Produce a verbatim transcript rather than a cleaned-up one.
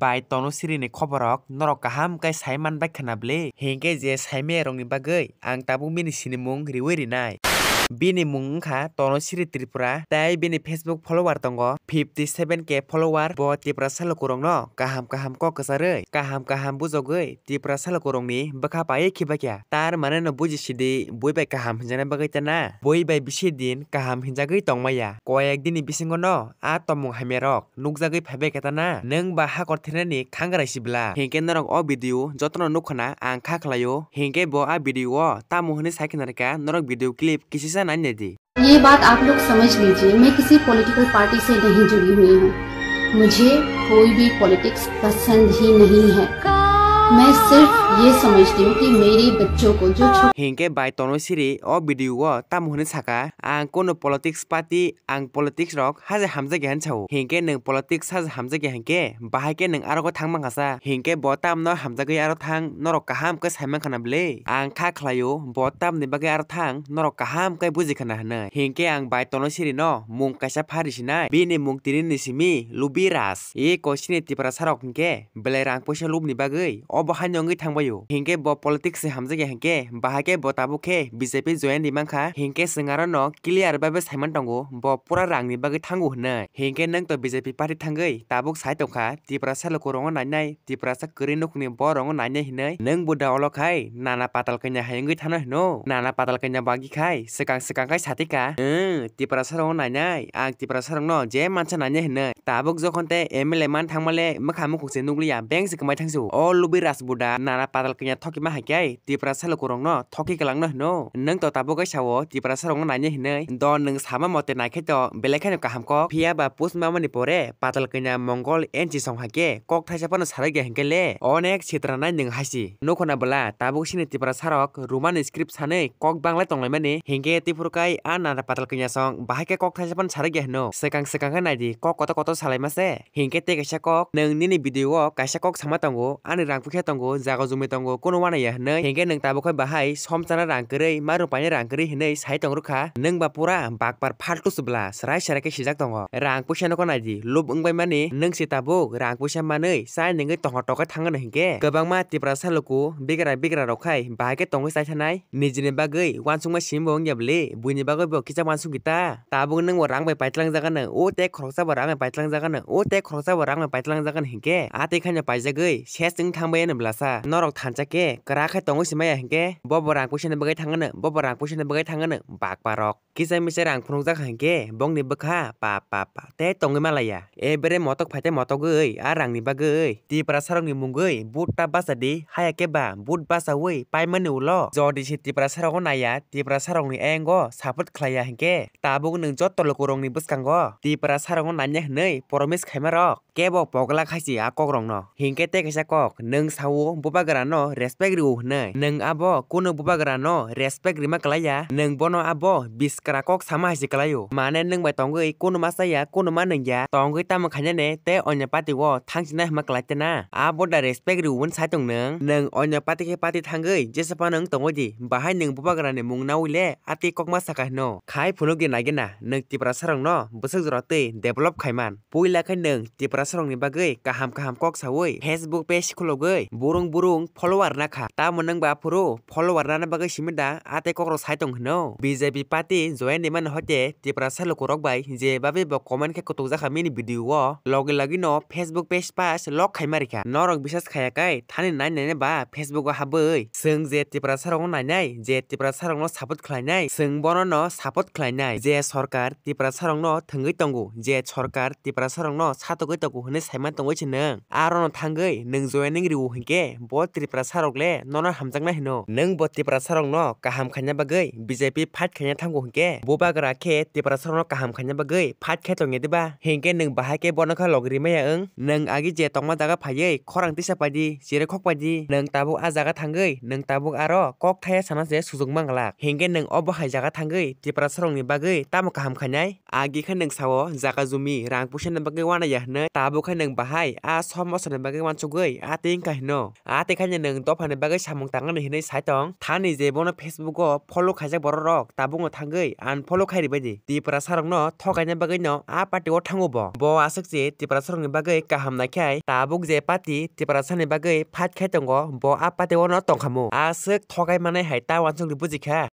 Bai Tonosiri ni khobor rok norok kaham khe sai man bai khwna bwle, hinkhe je sai maya rok ni bagwi ang tabuk bini sinimung riwi rinai. Bini mung wngkha Tonosiri Tripura, tei bini Facebook follower tongo fifty seven K follower. Bo Tiprasa lukurokno kaham kaham kok kwcharwi, kaham kaham bujogwi Tiprasa lukurokni bwkha paiwi khibaikha. Tar mane no buji sidi, bui bai kaham hinjakna bagwi tana? Bui bai bisi din kaham hinjagwi tongmaya. Koyek dini bisingo no a tongmung hamya rok nukjagwi phaibai khe tana? Nwng ba hakor thinani khangarai sibla? Hinkhe norok o video jotono nukkhana ang kha khlaio. Hinkhe bo a video o tamo hwnwi sai khna rwkha, norok video clip kisisa nai naidi. ये बात आप लोग समझ लीजिए, मैं किसी political party से नहीं जुड़ी हुई हूँ। मुझे कोई भी पॉलिटिक्स पसंद ही नहीं है। मैं सिर्फ ये समझती हूँ कि मेरे बच्चों को जो छो- Hinkhe bai Tonosiri o video o tamo hwnwi saka, ang kono politics party, ang politics rok haje hamjakya hwn sao. Hinkhe nwng politics haje hamjakya hinkhe, bahai khe nwng aro khe thang mankha sa. Hinkhe bo tamno hamjagwi aro thang, norok kaham khe sai mankha na bwle? Ang kha khlaio, bo tamni bagwi aro thang, norok kaham khe buji khana hwnwi. Hinkhe ang bai Tonosiri no mung kaisa phari sinai, bini mung tini ni simi Lubi Raj. E ko chini Tiprasa rok hinkhe belai rang puisa lubni bagwi obo haino wngwi thangbaio. Hinkhe bo politics se hamjakya hinkhe, bahai khe bo tabuk khe B J P join di mankha. Hinkhe chwng aro no clear bai bai saiman tongo, bo pura rangni bagwi thango hwnwi. Hinkhe nwng to B J P party thangwi tabuk sai tongkha, Tiprasa lukurokno nainai, Tiprasa kwrwi nukhungni borokno nainai hwnwi. Nwng bo da olo khai nana patal kanya hai wngwi thano hwno? Nana patal kanya bagwi khai swkang swkang khai satika. Nwng Tiprasa rokno nainai, ang Tiprasa rokno je mansa nainai hwnwi. Tabuk jokhon tei M L A man thangmale mwkha mukhuk se nukliya, beng se kwmai thangsu. O Lubi Raj bo da nana patal kanya thokima hai khe Tiprasa lukurokno thokhi kwlangno hwno. Nwng to tabuk khe sao Tiprasa rokno nainai hwnwi. Do nwng sama mote naikhe to belai kheno kaham kok. Phiya ba post mamani pore patal kanya Mongol N G song hai khe kok thaisa phano sarai khe hinkhe le onek sitra nai nwng haisi. Nukhuna bwla tabuk sini Tiprasa rok Roman script sanwi kok banglai tonglaimani, hinkhe Tiphurukai a nana patal kanya song bahai khe kok thaisa phano sarai khe hwno. Swkang swkang khe naidi, kok kotor kotor salaima se. Hinkhe tei kaisa kok, nwng nini video o kaisa kok sama tongo, ani rang puisa tongo, jaga jumi tongo, kunu wana ya hwnwi. Hinkhe nwng tabuk khe bahai somchana rang kwrwi, maru paina rang kwrwi hwnwi sai tong rwkha. Nwng ba pura bakpar faltu se bwla, serai serai khe sijak tongo. Rang puisa no khe naidi, lub wngbai mani, nwng se tabuk rang puisa manwi chai nungwi tongthok thok khe thangano hinkhe kwbangma Tiprasa luku bigra bigra rok khai bahai khe tongwi chai thanai. Nijini bagwi uansukma simi bo wngya bwle, buini bagwi bo kisa uansuk kita. Tabuk nwng bo rang bai paitlang jagano, o tei khoroksa bo rang bai paitlang jagano, o tei khoroksa bo rang bai paitlang jagano hinkhe, a tei khaino paijagwi ses wng thangbai ano bwlasa. Norok thansa khe kwrak khe tongwi se maya hinkhe, bo bo rang puisani bagwi thangano, bo bo rang puisani bagwi thangano, bakpa rok. Kisa misa rang phunukjak hinkhe bongni bwkha pa pa pa tei tongwi malaya. Ebere motok phaite motogwi a rangni bagwi Tiprasa rokni mungwi vote ta bachadi, haya khe ba vote bachawi paimani ulo jodi se Tiprasa rogo naiya, Tiprasa rokni ayango support khlaiya hinkhe tabuk nwng joto lukurokni bwskango Tiprasa rokno nanya hwnwi promise khaima rok. Kebo pogla khaisi a kokrokno. Hinkhe tei kaisa kok, nwng sao bubagrano respect rw hwnwi. Nwng abo kunu bubagrano respect rima klaiya, nwng bono abo biskra kok sama haisi klaio. Mane nwng bai tongwi kunu ma chaya, kunu ma nungya, tongwi tamo khainani tei onyo party o thangsinai hwnma klai tena. Abo da respect rw hwn sai tong nwng. Nwng onyo party khe party thangwi jesa phano wng tongwi di. Bahai nwng bubagrani mung nawi le atwi kokma saka hwno. Khai phunukdi naigena, nwng Tiprasa rokno bwswk jora twi develop khaiman. Puila khe nwng Tiprasa rokni bagwi kaham kaham kok sawi Facebook page khulogwi burung burung follower nakha. Tamo nwng ba aphuru follower nana bagwi simi da a tei kokrok sai tong hwno. B J P party join ni mani hoite Tiprasa lukurok bai je babi bo comment khe kutukjakha mini video o. Logi logi no Facebook page pas lock khaima rikha. Norok bisas khaya kai thani nai nai ba Facebook o habwi. Chwng je Tiprasa rokno nainai, je Tiprasa rokno support khlainai, chwng bono no support khlainai. Je sorkar Tiprasa rokno thwngwi tongo, je sorkar Tiprasa rokno satokgwi tongo hwnwi saiman tongwi se nwng. Arono thangwi nwng joining rw hinkhe bo Tiprasa rok le nono hamjaknai hwno. Nwng bo Tiprasa rokno kaham khaina bagwi B J P fight khaina thango hinkhe bubagra khe Tiprasa rokno kaham khaina bagwi fight khai tongya diba? Hinkhe nwng bahai khe bono kha logi rimaya wng? Nwng agi je tongma jaga phaiwi khorang tisa paidi, chiri khok paidi. Nwng tabuk a jaga thangwi, nwng tabuk aro kok thaya sana se sujukma glak. Hinkhe nwng obo hai jaga thangwi Tiprasa rokni bagwi tamo kaham khainai? Agi khe nwng sao jaga jumi rang puisani bagwi wanaya hwnwi. Tabuk khe nwng bahai a somosa ni bagwi uansugwi a twi wngkha hino. A twi khaino nwng dopha ni bagwi samung tangani hinwi sai tong. Thani je bono Facebook o follow khaijak borok rok tabukno thangwi unfollow khai ribai di. Tiprasa rokno thokaina bagwi no a party o thango bo. Bo aswk se Tiprasa rokni bagwi kaham naikhai tabuk je party Tiprasa ni bagwi fight khai tongo bo a party o no tongkhamu. Aswk thokai manai hai ta uansukni bujikha.